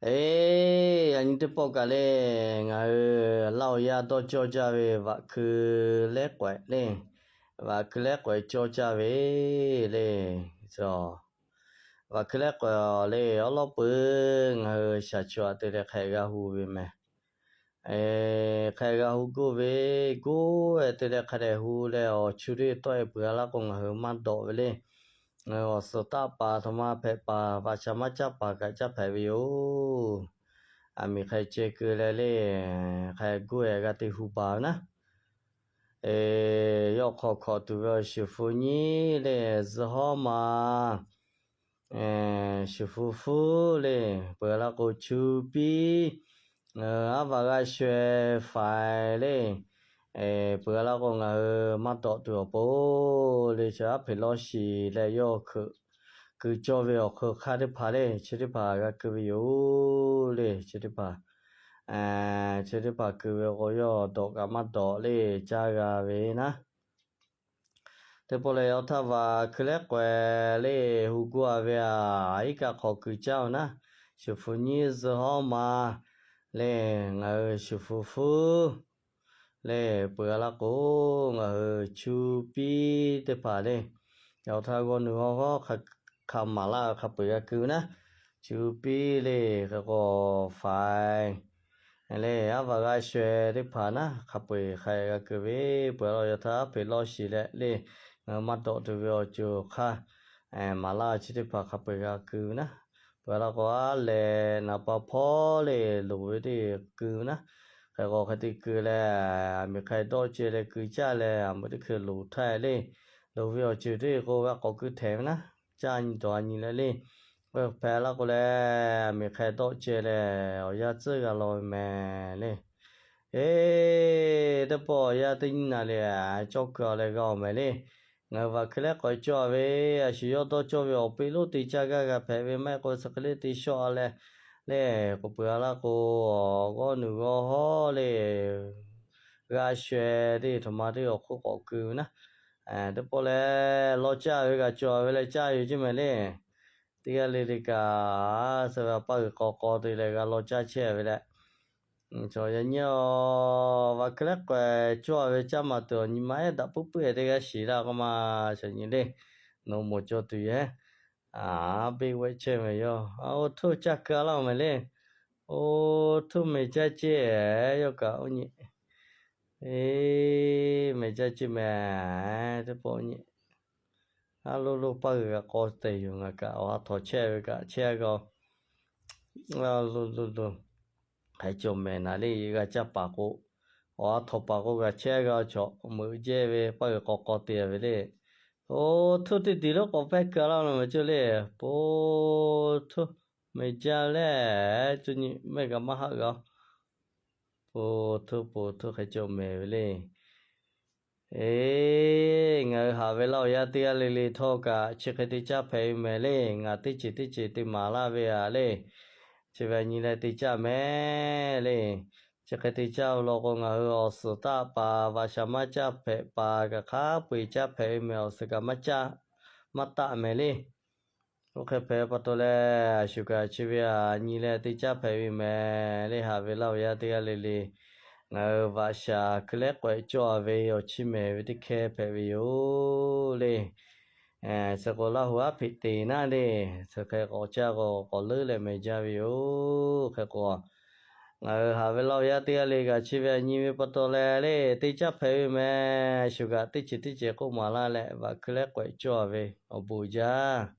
Eˬ, yaꞈ nyi teˇ pawˆ kaꞈ le, ngaˬ hui Laˇ huˍ yaˇ dawˇ cawˇ jaˇ ve vaꞈ hkui lehˉ k'awehꞈ le, vaꞈ hkui lehˉ k'awehꞈ cawˇ jaˇ ve le. Vaꞈ hkui lehˉ k'awehꞈ le awˉ lawˉ peuˬ ngaˬ hui shaˍ chaw aꞈ te leh hk'ehꞈ g'a hu ve mehˍ. Hk'ehꞈ g'a hu goˇ ve, goˇ-e te leh hk'a dehꞈ hu leh awˬ chu teˇ tawˆ-e peuˬ-a laˇ k'o ngaˬ hui maˇ dawꞈ ve le. Ngaˬ hui awˬ suhˍ taˆ paˍ htaꞈ ma hpehꞈ paˍ vaꞈ shaˍ maˇ caˇ paˍ kaꞈ caˇ hpehꞈ ve yoˬ. Aˬ miˍ hk'a ceh keu leh le, hk'a goˇ-e g'a te hu baˬ ve naˉ. Yawˇ hk'aw hkawꞈ tuˬ ve awˬ shuˍ hpu nyiˇ le, zuhˇ hawˉ ma, shuˍ hpu hpfuhˇ le, peuˬ-a laˇ k'o chu piˇ, aˉ vaꞈ g'a shaweh faiˍ le, peuˬ-a laˇ k'o ngaˬ hui maˇ dawꞈ tuˬ awˬ pon le, chi aˉ hpeꞈ lawˇ shiˍ leh yawˇ hkeuꞈ keu cawˇ ve awˬ hk'aw hk'aˇ teˇ hpaˍ le, chi teˇ hpaˍ g'a keu ve yoˬ le, chi teˇ hpaˍ. Chi teˇ hpaˍ keu ve k'o yawˇ dawꞈ kaꞈ maˇ dawꞈ le, caˇ g'a ve naˉ. Teˇ pawˆ lehˬ, yawˇ htaˇ vaꞈ hkui lehˉ k'awehꞈ le hu goˇ-a ve aꞈ, iˉ kaˆ hk'aw keu caˇ-oˬ naˉ, shuˍ hpu nyiˇ zuhˇ hawˉ ma le, ngaˬ hui shuˍ hpu hpfuhˇ le, peuˬ-a laˇ k'o ngaˬ hui chu piˇ teˇ hpaˍ le, yawˇ htaˇ g'awˇ nu g'awˇ hawˉ hk'a maˍ laˇ hk'a peu-eˬ g'a keu naˉ, chu piˇ le, hk'e k'o faiˍ le, aˉ vaꞈ g'a shaweh teˇ hpaˍ naˉ, hk'a peu-eˬ hk'a g'a keu ve, peuˬ-a laˇ yawˇ htaˇ aˉ hpeꞈ lawˇ shiˍ leh le, ngaˬ hui maˇ dawꞈ tuˬ ve awˬ ceuˬ hk'aˇ maˍ laˇ chi teˇ hpaˍ hk'a peu-eˬ g'a keu naˉ, peuˬ-a laˇ k'o aˉ lehˬ naˍ pa hpawˇ le loˍ ve teˇ keu naˉ, hk'e k'o hk'e te keu leh, aˬ miˍ hk'a dawˆ ceh leh keu caˇ leh, aˬ meuꞈ teˇ hkui loˍ htaˇ le, loˍ ve awˬ ceuˬ teˇ k'o g'a k'awꞈ keu htehꞈ ve naˉ, caˇ nyi dawˬ-a nyi leh le, hpehꞈ laˇ k'o leh, aˬ miˍ hk'a dawˆ ceh leh awˬ yanˇ tcuhˉ g'a law ve mehˍ le. Eˬ, teˇ pawˆ awˬ yanˇ teˇ nyi naˍ le, cawˇ keu-a leh g'a-oˬ mehˍ le. Ngaˬ hui vaꞈ hkui lehˉ k'awehꞈ cawˇ-a ve, a shu yawˇ dawˇ cawˇ ve awˬ peꞈ lonˉ te caˇ gaˇ g'a hpehꞈ ve maˇ heˆ k'o, chi hk'e le te shawˆ-a leh le, k'o peuˬ-a laˇ k'o, g'awˇ nu g'awˇ hawˉ le g'a shaweh teˇ htoꞈ ma teˇ awˬ hk'oˆ k'awꞈ keu ve naˉ, teˇ pawˆ leh law caˇ ve kaꞈ cawˬ ve leh caˇ yoˬ ceˇ mehˍ le. Teˇ g'aˇ le le kaꞈ, suh ve paˇ g'uiˬ k'aw k'aw te leh g'a law caˇ chehˇ ve leh, chaw yaꞈ nyi vaꞈ hkui lehˉ k'awehꞈ cawˇ ve caˇ maˍ tuˬ awˬ nyi ma ehˉ daꞈ puiˉ puiˉ-e teˇ g'aˇ shiˍ laˇ k'o ma, chaw nyi le, nawˬ mawˬ cawˬ tuˬ yehˬ, a, beˆ wehˆ chehˇ mehˍ yawˇ, oˇ htuˇ caˇ keu-a laˇ-oˬ mehˍ le. Oˇ htuˇ mehˍ caˇ ceˇ, yawˇ kaꞈ oˇ nyi, eˬ, mehˍ caˇ ceˇ mehˍ, teˇ pawˆ nyi, a lo lo paˇ g'uiˬ kaꞈ k'aw te yoˬ, ngaˬ kaꞈ awˬ ha htawnˍ chehˇ ve kaꞈ chehˇ g'a-oˬ, lo lo lo, hk'e cawˬ mehˍ naˍ le, g'a caˇ paˍ k'o, awˬ ha htawnˍ paˍ k'o g'a chehˇ g'a-oˬ, chaw meuꞈ jehˇ ve paˇ g'uiˬ k'aw k'aw te ve le. Oˇ htuˇ teˇ diˬ lonˉ k'awꞈ pehˇ keu-a laˇ-oˬ mehˍ cawˇ le. Po htuˇ mehˍ jaˇ leh, cuˇ nyi mehˆ kaꞈ maˇ haˆ g'a-oˬ. Po htuˇ po htuˇ hk'e cawˬ mehˍ ve le. Eˬ, ngaˬ hui haꞈ ve Laˇ huˍ yaˇ teˇ g'aˇ le le htawˇ kaꞈ chi hk'e te caˇ hpehꞈ ve mehˍ le. Ngaˬ teˇ ceuˬ teˇ ceuˬ te maˍ laˇ ve aꞈ le, chi ve nyi leh te caˇ mehˍ le. Chi hk'e te caˇ ve law k'o, ngaˬ hui awˬ suhˍ taˆ paˍ vaꞈ shaˍ maˇ caˇ hpehꞈ paˍ kaꞈ hk'a peu-eˬ caˇ hpehꞈ ve mehˍ, awˬ suhˍ kaꞈ maˇ caˇ maˇ taˆ mehˍ le. Oˇ hk'e hpehꞈ pa taw leh, a shu kaꞈ chi ve aꞈ nyi leh te caˇ hpehꞈ ve mehˍ le. Haꞈ ve Laˇ huˍ yaˇ teˇ g'aˇ le le, ngaˬ hui vaꞈ shaˍ hkui lehˉ k'awehꞈ cawˇ-a ve awˬ chiˇ mehˍ ve teˇ hkeh hpehꞈ ve yoˬ le. Suh k'o Laˇ huˍ aˉ hpeꞈ te naˉ le, suh hk'e k'awꞈ caˇ k'o k'awꞈ leuˉ leh mehˍ jaˇ ve yoˬ. Hk'e k'o, ngaˬ hui haꞈ ve Laˇ huˍ yaˇ teˇ g'aˇ le kaꞈ chi ve aꞈ nyi ve pa taw leh le, te caˇ hpehꞈ ve mehˍ. Shu kaꞈ teˇ ceuˬ teˇ ceuˬ k'oˆ maˍ laˇ leh, vaꞈ hkui lehˉ k'awehꞈ cawˇ-a ve awˬ bon jaˇ.